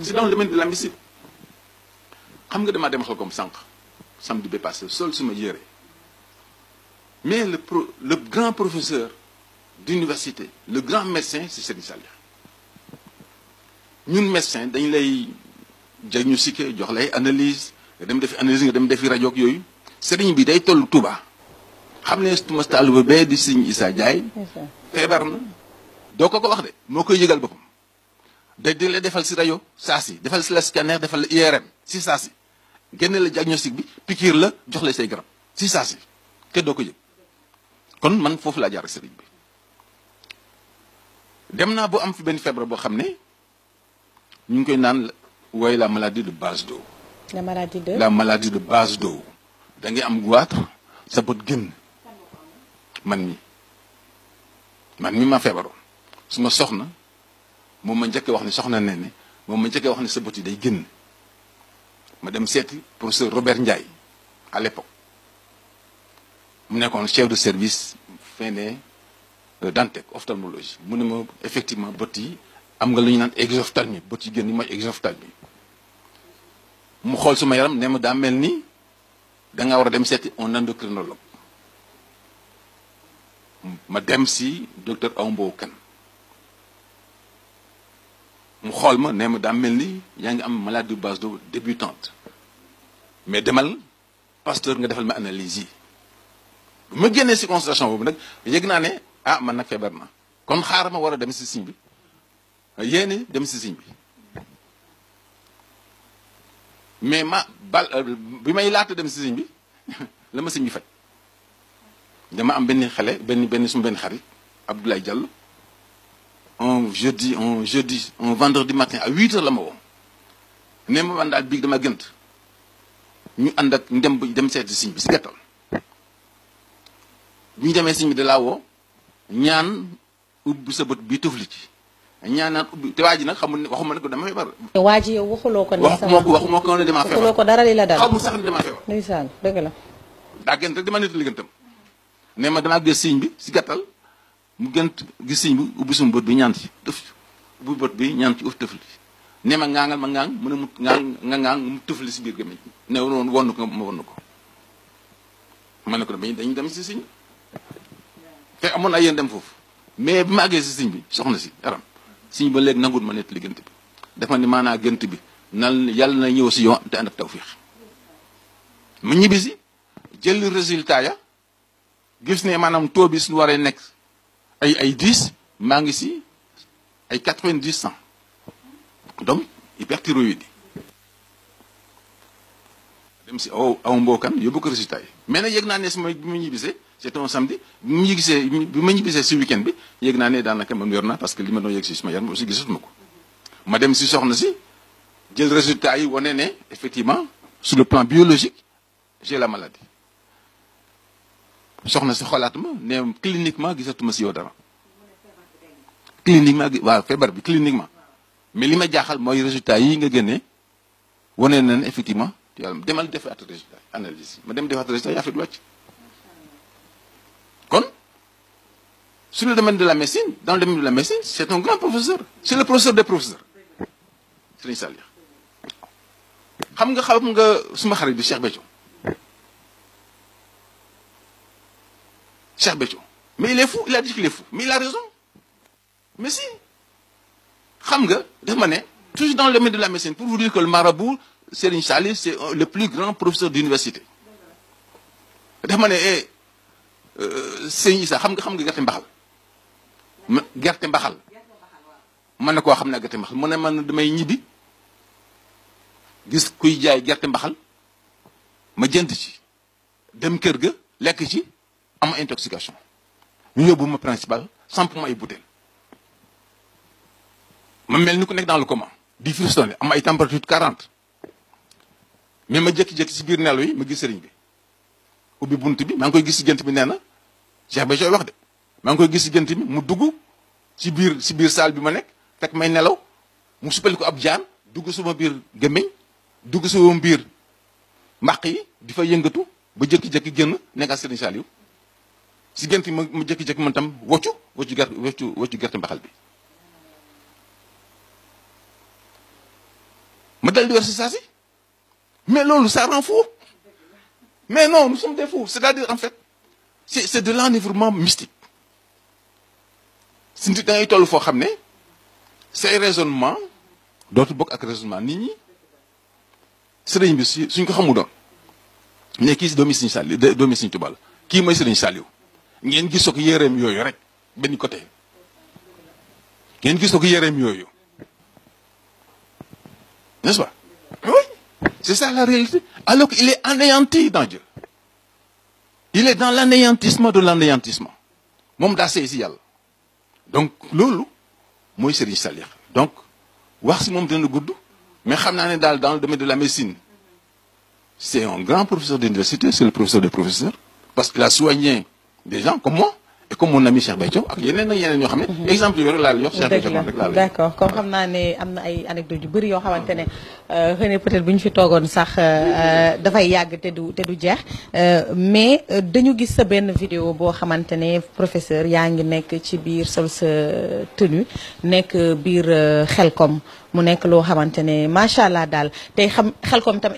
c'est dans le domaine de la médecine. xam nga damaa dem xel comme sànq samedi bi passé sol suma yére mais le grand professeur d'université le grand médecin c'est Serigne Saliou ñun médecin dañ lay diagnostiquer jox lay analyse nga dem defi analyse nga dem defi rajo ak yooyu Serigne bi day toll Touba xam ne tuma taalibe bee di Serigne Issa Diaye feebar na doo ko wax de moo koy yëgal boppam di la defal si rajo saa si defal si la scanner defal la IRM si saa si génne la diagnostic bi piqûre la jox la say garab si saa si te doo ko yëg kon man foofu laa jaar ak Serigne bi dem naa boo am fi benn feebar boo xam ne ñu ngi koy naan wooy la maladie de base d'eau. la maladie de base d'eau da ngay am goitre sa bët génn man mi ma feebaroon su ma soxna moom ma njëkkee wax ne soxna ne moom ma njëkkee wax ne sa bët yi day génn ma dem seeti professeur Robert Ndiaye à l'époque mu nekkoon chef de service fene Dantec ophtalmologie mu ne ma effectivement bët yi am nga lu ñu naan exophtalmie bët yi génn mooy exophtalmie mu xool suma yaram ne ma daa mel ni da nga war a dem seeti un endocrinologue ma dem si docteur Aumbo Kane mu xool ma ne ma daa mel ni yaa ngi am maladie de base d'eau débutante mais demal Pasteur nga defal ma analyse yi bu ma génnee si consultation boobu nag yëg naa ne man nag feebar na kon xaaral ma war a dem si signe bi yéene dem si signe bi mais bi may laata dem si signe bi la ma signe bi faj dama am benn xale benn suma benn xarit Abdoulaye Diallo un vendredi matin à 8 heures la ma woo ne ma man daal biig dama gënt ñu ànd ak dem seeti signe bi si gàttal bu ñu demee signe bi da laa woo ñaan ubbi sa bët bi tufli ci ñaan naan ubbi te waa ji nag xamul ne waxuma ne ko dama feebar. waa ji yow waxuloo ko ne waxuma ko ne dama feebar waxuloo ko dara li la dal xaw mu sax ne dama feebar. ndeysaan dëgg la. daa gënt rek dama nit liggantam ne ma damaa gis signe bi si gàttal mu gënt gis signe bi ubbi suma bët bi ñaan ci tëf ubbi bët bi ñaan ci uf tëfli ne ma ngaangal ma ngaang mu ne mu ngaang mu tëfli si biir gémmiñ ne woon wonn ko ma wonn ko ma ne ko dañuy dem si signe te amoon ay yéen dem foofu mais bi ma àggee si signe bi soxna si aram signe ba léegi nangul ma nett li gënt bi dafa ne maanaa gënt bi nan yàlla na ñëw si yoon te ànd ak tawfiix ma ñibbi si jël résultat ya gis ne maanaam taux bi suñu waree nekk ay 10 maa ngi si ay 90 100 donc hyperthyroïde dem si aw mbookan yóbbu ko résultat yi mais nag yëg naa ne sama bi ma ñibbisee c'était un samedi bi ma ñibbisee si week-end bi yëg naa ne daanaka man yor naa parce que li ma doon yëg si suma yaram aussi gisatuma ko ma dem si soxna si jël résultat yi wane ne effectivement sur le plan biologique j'ai la maladie soxna si xoolaat ma ne cliniquement gisatuma si yow dara cliniquement waaw feebar bi cliniquement mais li ma jaaxal mooy résultat yi nga génnee wane na ne effectivement yàlla demal defaat résultat analyse ma dem defaat résultat yaa fi wàcc kon sur le domaine de la médecine dans le domaine de la médecine c'est un grand professeur c'est le professeur des professeurs Serigne Saliou xam nga suma xarit bi Cheikh Béthio mais il est fou il a dit qu'il est fou mais il a raison mais si xam nga daf ma ne toujours dans le domaine de la médecine pour vous dire que le marabout Serigne Saliou c'est le plus grand professeur d'université daf ma ne Serigne Issa xam nga gerte mbaxal man na koo xam ne gerte mbaxal mu ne man damay ñibbi gis kuy jaay gerte mbaxal ma jënd ci dem kër ga lekk ci am intoxication ñu yóbbu ma principal samp ma ay bouteille ma mel ni ku nekk dans le coma di frissonné am ay température 40 mais ma jékki-jékki si biir nelaw yi ma gis sëriñ bi ubbi bunt bi maa ngi koy gis si gént bi nee na Cheikh Béthio wax de maa ngi koy gis si gént bi mu dugg si biir salle bi ma nekk fekk may nelaw mu suppali ko ab jaan dugg suma biir gémmiñ dugg suma biir mbaq yi di fa yëngatu ba jékki-jékki génn nekkaat Serigne Saliou si gént ma jékki-jékki man tam woccu gerte mbaxal bi ma dal di war si saa si mais loolu ça rend fou mais non nous sommes des fous c'est-à-dire en fait c'est de l'enivrement mystique si nit da ngay toll foo xam ne say raisonnement dootu bokk ak raisonnement nit ñi sëriñ bi suñ ko xamu doon ne kii si doomi Sëriñ Saliou doomi Sëriñ Tuubaa la kii mooy Sëriñ Saliou ngeen gisoo ko yéreem yooyu rek benn côté ngeen gisoo ko yéreem yooyu n'est-ce pas oui c'est ça la réalité alors qu'il est anéanti dans Dieu il est dans l'anéantissement de l'anéantissement moom daa sey si yàlla donc loolu mooy Sëriñ Saliou donc wax si moom dina gudd mais xam naa ne daal dans le domaine de la médecine c'est un grand professeur d'université c'est le professeur des professeurs parce qu'il a soigné des gens comme moi et comme mon ami Cheikh Béthio ak yeneen ak yeneen ñoo xam ne exemple yooyu rek laa la jox Cheikh Béthio rek laa la d'accord comme xam naa ne am na ay anecdotes yu bëri yoo xamante ne xëy na peut-être bu ñu fi toogoon sax dafay yàgg te du jeex mais dañu gis sa benn vidéo boo xamante ne professeur yaa ngi nekk ci biir sol sa tenue nekk biir Xelcom mu nekk loo xamante ne macha allah daal tey xam Xelcom tam